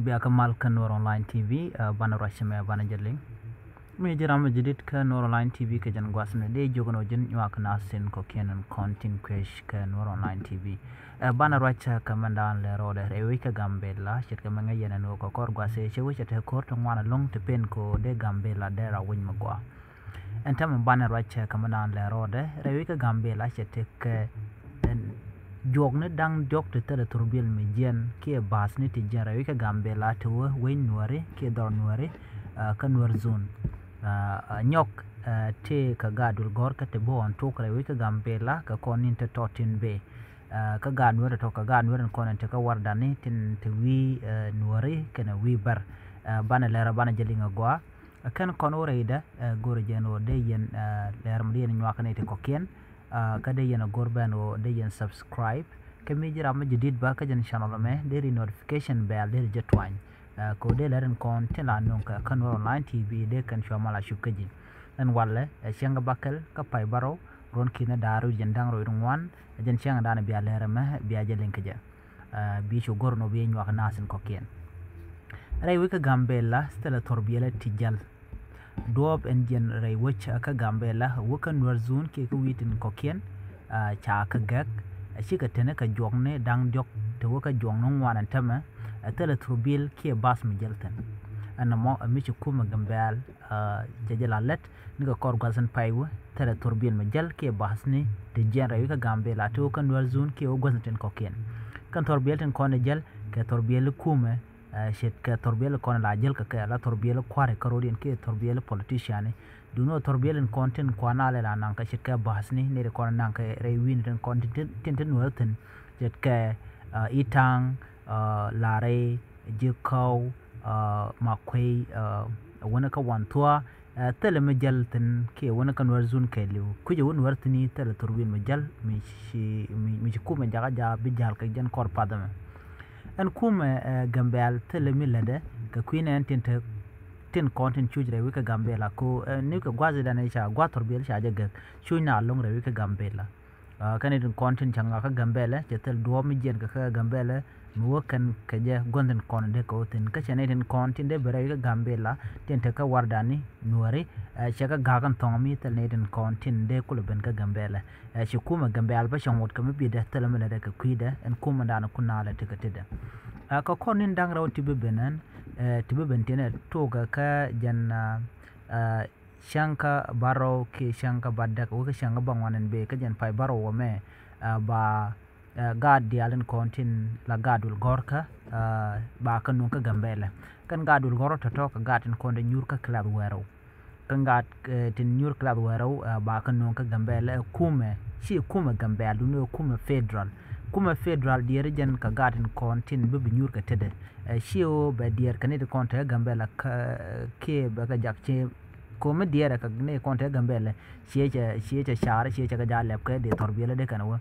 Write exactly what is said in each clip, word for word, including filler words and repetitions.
Bia kä mal kä Nuer Online T V, eh, banɛ ruac mɛ banɛ jɛ liŋ. Mi ji̱ ram mi ji̱ dit kä Nuer Online T V kɛ jɛn gua̱thni dee jiök ni wä ji̱n nyuak nath tin kɔ̱kiɛn in kɔn tin kuec kɛ Nuer Online T V. Eh, banɛ ruac kɛ mɛn daan lɛ rɔɔdɛ rɛy wec kä Gambela ce̱tkɛ mɛ ŋäc yɛn ɛn ɣöö kɛ kɔr gua̱th ëë cɛ wec ɛ te ko̱r ti ŋuan ɛlɔ̱ŋ ti pen kɛ ɣöö dee Gambela dee ra wec mi gɔaa. Ɛn täämɛ banɛ ruac kɛ mɛn daan lɛ rɔɔdɛ rɛy wec kä Gambela cɛ tekɛ ɛn juɔkni da̱ŋ diɔ̱k ti thilɛ thurbil mi jiɛn kiɛ ba̱a̱thni ti jiɛn rɛy wec kä Gambela ti wä wec Nuäri kiɛ dhɔr Nuäri, ah, kä Nuer Zone. Ah, ah, nyɔk, ah, ti kɛ gaat duël gɔ̱rkä ti bi ɣɔn tok rɛy wec kä Gambela kɛ kɔn ni̱n ti tɔt tin bëë. Ah, kä gaat Nuäri tɔ̱ kɛ gaat Nuäri kɔn in ti kä wardani tin ti wi̱i̱, eh, Nuäri kɛnɛ wi̱i̱ Bär. Ah, banɛ lɛr banɛ jɛ liŋ agɔaa. Kɛn kɔn wä rɛydɛ, eh, go̱rɛ jɛn ɣöö dee yɛn, eh, lɛr mi dee yɛn nyuak ni ti kɔ̱kiɛn. Ah, kä dee yɛn a go̱r bɛn ɣöö dee yɛn subscribe. Kä mi ji̱ ram mi ji̱ dit ba kä jɛn channel mɛ dee ri notification bell dee ri jɛ tuany. Ah, kɛ ɣöö dee lɛr in kɔn tin la nuŋ kɛ kä Nuer Online T V dee kɛn cua mal a cup kä ji̱. Ɛn walɛ, eh, cieŋ kä bakɛl kä pay bärɔw ruɔ̱n ki̱n da̱a̱r wi̱c jɛn da̱ŋ rɛw wi̱c ŋuan, eh, jɛn cieŋ da̱a̱n bia lɛr ɛmɛ bia jɛ liŋ kä jɛ. Ah, bi cu go̱r nɔ bi nyuak nath in kɔ̱kiɛn. Rɛy wec kä Gambela thilɛ thurbiɛlɛ ti jäl. Duɔ̱ɔ̱p ɛn jiɛn rɛy wec kä Gambela wä kä Nuer Zone kiɛ kä wi̱i̱ tin kɔ̱kiɛn, ah, ca kä gɛk, a cikɛ teni kɛ juɔkni da̱ŋ diɔ̱k ti wä kä juɔkni ŋuan ɛn tämɛ, a thilɛ thurbil kiɛ ba̱th mi jäl thi̱n. Ɛn ɛmɔ a mi ci kumɛ Gambela, ah, cɛ jɛ la lät ni kɛ kɔr gua̱th in pay wä thilɛ thurbil mi jäl kiɛ ba̱thni ti jiɛn rɛy wec kä Gambela ti wä kä Nuer Zone kiɛ wä gua̱th in tin kɔ̱kiɛn. Kɛn thurbil tin kɔn in jäl kɛ thurbil kumɛ, eh, ce̱tkɛ thurbil kɔn la jäl kɛ kɛ la thurbil kua̱ri kä ro̱diɛn kiɛ thurbil politiciani. Duundɛ thurbil in kɔn tin kuan a lɛ la naŋ kɛ ce̱tkɛ ba̱thni ni ri kɔn naŋ kɛ rɛy wi̱i̱ni tin kɔn tin, tin, tin Nuäri thi̱n. Ce̱tkɛ, eh, Itaŋ, eh, Larɛy, Ji̱kɔw, eh, Makuey, eh, wänä kä Wanthua, eh, thilɛ mi jäl thi̱n kiɛ wänä kä Nuer Zone kɛɛliw. Kui̱cɛ wä Nuäri thi̱n i̱ thilɛ thurbil mi jäl mi ci, mi, mi ci kumɛ jakä jaak bi jäl kɛ jɛn kɔr path ɛmɛ. Ɛn kumɛ, eh, Gambela thilɛ mi lätdɛ kɛ kui̱ nɛɛn tin te, tin kɔn tin cuc rɛy wec kä Gambela ko, eh, ni kɛ gua̱th idan ca gua̱th thurbil ca jɛ gɛk cuc na lo̱ŋ rɛy wec kä Gambela. Ah, kɛn itin kɔn tin ca ŋak kä Gambela cɛ thil duɔ̱ɔ̱p mi jiɛn kɛ kä Gambela mi wä kɛn kɛ jɛ gua̱th in kɔn dee kɛ wä thi̱n kä cɛ ni tin kɔn tin dee ben rɛy wec kä Gambela tin te kä wardani Nuäri, eh, cɛ kä ga̱a̱k in thɔŋ mi thil ni tin kɔn tin dee kulɛ ben kä Gambela. Eh, ci kumɛ Gambela bä cɛ ŋot kɛ mi bi̱i̱dɛ thilɛ mi lätdɛ kɛ kui̱dɛ ɛn kumɛ da̱a̱n kun naalɛ tekɛ tetdɛ. Eh, kɛ kɔr ni̱n da̱ŋ rɛw ti bi ben ɛn, eh, ti bi ben tin ɛ tokɛ kä jɛn, ah, ah, cäŋ kä bärɔw kiɛ cäŋ kä bädäk wä kä cäŋ kä bäŋuan ɛn bëë kä jɛn pay bärɔw wä mɛ, ah, ba, ah, gaat diaal in kɔn tin la gaat duël gɔ̱rkä, ah, ba kä nuŋ kä Gambela. Kɛn gaat duël gɔ̱rkä tɔ̱tɔ̱ kɛ gaat tin kɔn tin nyuur kä kilath wärɔw. Kä gaat, eh, tin nyuur kilath wärɔw, eh, ba kä nuŋ kä Gambela, eh, kumɛ, ci kumɛ Gambela, duundɛ kumɛ federal. Kumɛ federal diɛɛr jɛn kɛ gaat tin kɔn tin bi bi nyuur kɛ tetdɛ. Eh, ci ɣöö bɛ diɛɛr kɛ ni ti kɔn te Gambela kä, kiɛ bɛ kɛ jak ci komi diɛɛr kɛ ni kɔn te Gambela. Ciɛ cɛ, ciɛ cɛ car, ciɛ cɛ kɛ ja lɛp kɛ di thurbil dee kɛn wä.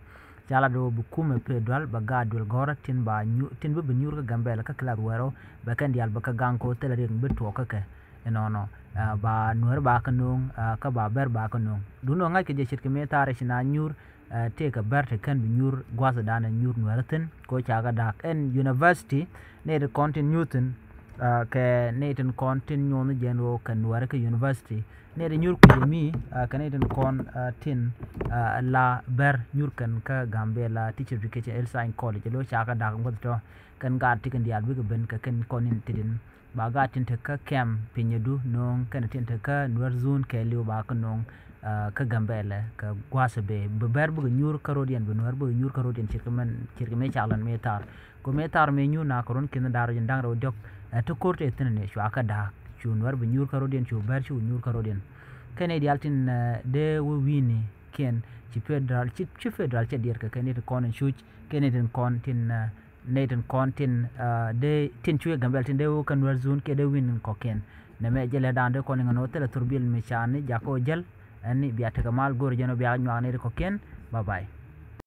Ca lat ɣöö bi kumɛ federal bɛ gaat duël gɔ̱rä tin ba nyu-, tin bi bi nyuur kä Gambela kä kilath wärɔw, bɛ kɛn diaal bɛ kɛ gaŋ ko thilɛ riɛk bi tuɔɔk kä kɛ. Ɛnɔnɔ, ah, ba Nuäri ba kä nuŋ, ah, kä ba Bär ba kä nuŋ. Duundɛ ŋa̱ckɛ jɛ ce̱tkɛ mëë thaar ci na nyuur, ah, tëëkɛ Bär te kɛn bi nyuur gua̱thdan ɛ nyuur Nuäri thi̱n ko ca kɛ da̱a̱k. Ɛn university ni ti kɔn tin nyuur thi̱n, ah, kɛ ni tin kɔn tin nyuur ni jɛn ɣöö kɛ Nuäri kä university. Ni ti nyuur kui̱ mi, ah, kɛ ni tin kɔn, ah, tin, ah, la Bär nyuur kɛn kä Gambela Teacher Education Health Science College lo ca kɛ da̱a̱k gua̱th tɔ. Kɛn gaat ti kɛn diaal bikɛ ben kɛ kɛn kɔn in ti din. Ba gaat tin te kä kɛm pinyädu no̱o̱ŋ kɛnɛ tin te kä Nuer Zone kɛɛliw ba kä no̱o̱ŋ, ah, kä Gambela kɛ gua̱a̱th ɛ bee. Bi Bär bikɛ nyuur kä ro̱diɛn, bi Nuer bikɛ nyuur kä ro̱diɛn ce̱tkɛ mɛn, ce̱tkɛ mëë caklan mëë thaar. Kɛ mëë thaar mëë nyuur na kɛ ruɔ̱n ki̱n da̱r ji̱n da̱ŋ rɛw diɔ̱k, eh, ti ko̱r tëë thi̱n ni cua kɛ da̱a̱k. Cu Nuer bi nyuur kä ro̱diɛn, cu Bär cu nyuur kä ro̱diɛn. Kɛn i̱ diaal tin, eh, dee wä wi̱i̱ni kiɛn ci federal, ci, ci federal cɛ diɛɛr kɛ kɛn i̱ tin kɔn in cuc, kɛn i̱ tin kɔn tin, eh, nɛy tin kɔn tin, ah, dee tin cuɛ Gambela tin dee wä kä Nuer Zone kiɛ dee wi̱i̱ ni̱n kɔ̱kiɛn. Nɛmɛ jɛ lɛ da̱a̱n dee kɔn in ŋän wä thilɛ thurbil mi ca ni jakä wä jäl. Ɛn ni bia tekɛ mal go̱o̱r jɛn wä bia nyuak nɛy ti kɔ̱kiɛn. Bye bye.